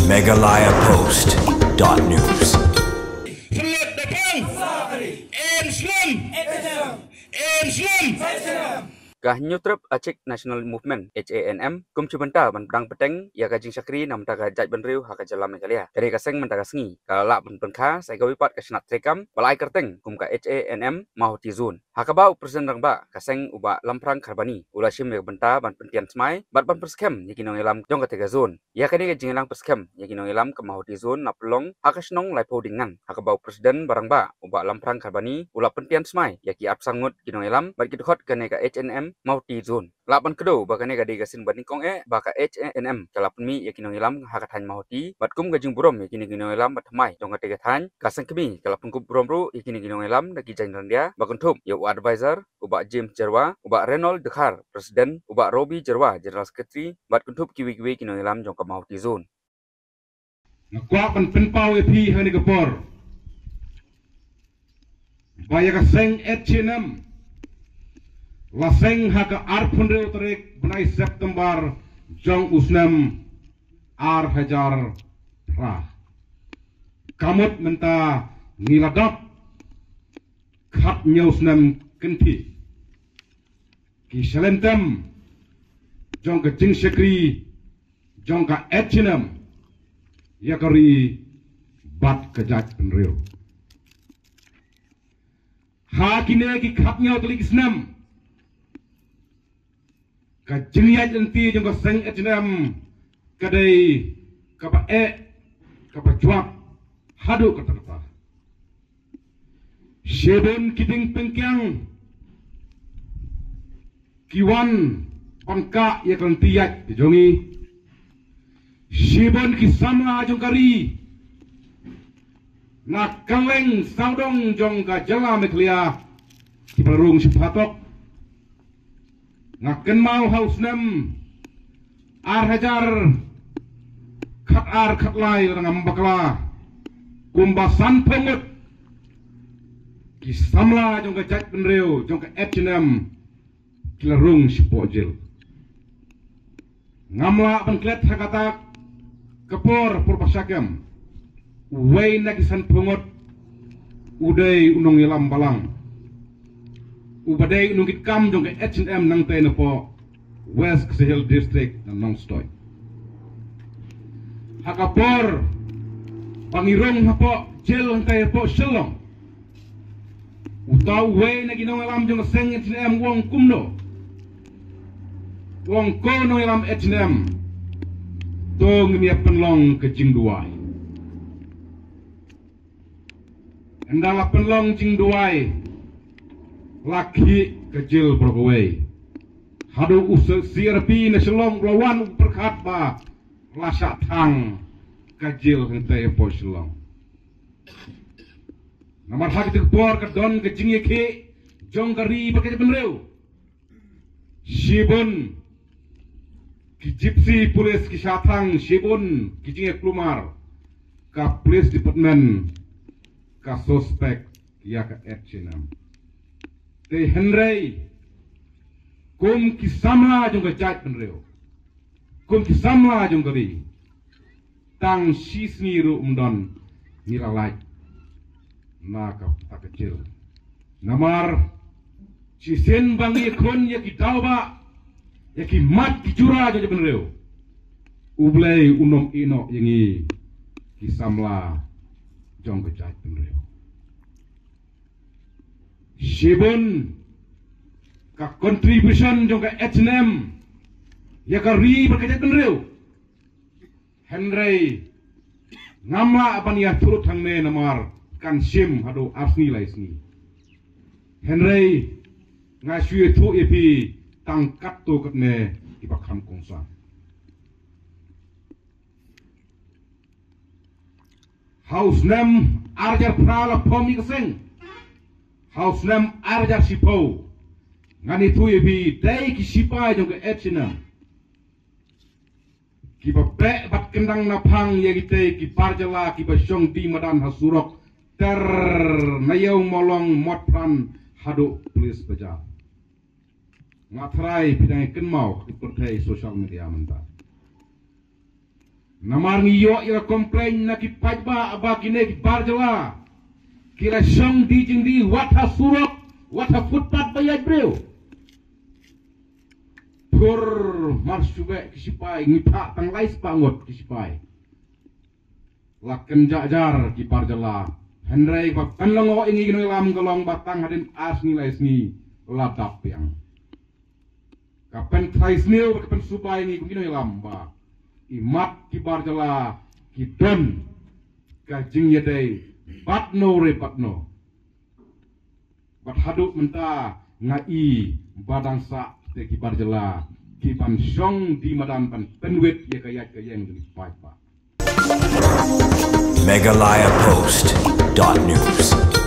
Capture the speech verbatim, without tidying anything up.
Meghalaya Post dot news. Em slem. Em slem. Ka Hynñiewtrep Achik National Movement, H A N M, kum shi bynta ban pdiang bteng ïa ka jingshakri na bynta ka jaitbynriew ha ka jylla Meghalaya. Kane ka seng mynta ka sngi ka la lah ban pynkha sa ïa kawei pat ka shnat treikam ba la ai kyrteng kum ka H A N M Mawhati Zone. Ha kaba u President Rangbah ka seng u Bah Lamphrang Kharbani u la shim ïa ka bynta ban pyntian smai bad ban pynskhem ïa ki nongïalam jong kata ka zone. Ïa kane ka jingïalang pynskhem ïa ki nongïalam ka Mawhati Zone la pynlong ha ka shnong Laiphew Ding Ngan, ha kaba u President ba rangbah u Bah Lamphrang Kharbani u la pyntian smai ïa ki arphew san ngut ki nongïalam bad ki dkhot kane ka H A N M Mawhati Zone. Lah ban kdew ba kane ka dei ka sien ba nyngkong eh ba ka H A N M ka la pynmih ïa ki nongïalam ha ka thaiñ Mawhati, bad kum ka jingburom ïa kine ki nongïalam ba thymmai jong kata ka thaiñ, ka seng kmie ka la pynkup burom ruh ïa kine ki nongïalam da ki jaiñ ryndia, ba kynthup ïa u advisor u Bah James Jyrwa, u Bah Reynold Dkhar, President, u Bah Robi Jyrwa, General Secretary, bad kynthup kiwei kiwei ki nongïalam jong ka Mawhati Zone. Nga kwah ban pynpaw ïa phi ha kane ka por ba ïa ka seng H A N M la seng ha ka arphew hynriew tarik bnai September jong u snem ar hajar phra. Ka mut mynta ngi la dap khathynñiew snem kynthih. Ki shalynter jong ka jingshakri jong ka H A N M ïa ka ri bad ka jaitbynriew. Ha kine ki khathynñiew tylli ki snem, ka jingïaid lynti jong ka seng H A N M ka dei kaba eh, kaba jwat haduh katta katta. Shibun ki dieng pynkiang ki wan ban kah ïa ka lynti ïaid ka jong ngi. Shibun ki samla jong ka ri na kylleng sawdong jong ka jylla Meghalaya kiba la rung shiphatok. Nga kynmaw ha u snem ar hajar khatar khatlai, lada ngam bakla, kumba sanphew ngut ki samla jong ka jaitbynriew jong ka H A N M ki la rung shapoh jel. Ngam lah ban klet ha kata ka por, por ba sha kem. Uwei na ki sanphew ngut u dei u nongïalam balang uba dei u nongkitkam jong ka H A N M nangtei napoh West Khasi Hills District na Nongstoiñ. Ha ka por ba ngi rung hapoh jel hangtei hapoh Shillong, uta uwei na ki nongïalam jong ka seng H A N M u ong kumno? U ong, ko nongïalam H A N M, to ngin ïa pynlong ka jingduwai. Ynda la pynlong jingduwai, la khih ka jel baroh kawei. Haduh u C R P na Shillong u la wan u pyrkhat ba la shah thang ka jel hangtei hapoh Shillong. Namar ha kata ka por ka don ka jingïakhih jong ka ri bad ka jaitbynriew. Shibun ki Gypsy police ki shah thang, shibun ki jingïakulmar, ka police department ka suspect ïa ka H A N M. Te hynrei kum ki samla jong ka jaitbynriew, kum ki samla jong ka ri, tang shi sngi ruh ym don ngi la lait na kata ka jel. Namar shisien ba ngi khun ïa ki daw ba ïa ki mat ki jura jong ka jaitbynriew, U Blei un ym ïehnoh ïa ngi ki samla jong ka jaitbynriew. Shibun ka contribution jong ka H A N M ïa ka ri bad ka jaitbynriew. Hynrei ngam lah ban ïathuh hangne namar kan shim haduh ar sngi lai sngi. Hynrei nga shu ïathuh ïa phi tang katto katne kiba kham kongsan. Ha u snem ar hajar phra la form ïa ka seng. Ha u snem ar hajar shiphew, ngan ïathuh ïa phi, dei ki shipai jong ka H A N M kiba beh bad kyndang na phang ïa kitei ki bar jylla kiba shong dih madan ha surok ter na Ïew Mawlong, Motphran haduh Police Bazar. Nga tharai phi dang ïa kynmaw ha ki pyrthei social media mynta. Namar ngi ïoh ïa ka complain na ki paidbah ba kine ki bar jylla ki la shong die jingdie wat ha surok, wat ha footpath ba ïaid briew. Pur mar shu beh ki sipai, ngi phah tang lai spah ngut ki sipai. La kynjah jar ki bar jylla. Hynrei ba pynlyngngoh ïa ngi ki nongïalam ka long ba tang hadien ar sngi lai sngi la dap biang. Ka pyntreisniew bad ka pynsubai ïa ngi kum ki nongïalam ba i mat ki bar jylla ki don ka jingïadei bad no re bad no. Bad haduh mynta nga i ba dang sah te ki bar jylla ki ban shong die madan ban pynwit ïa ka ïaid ka ïeng jong ki paidbah. Meghalaya Post dot news.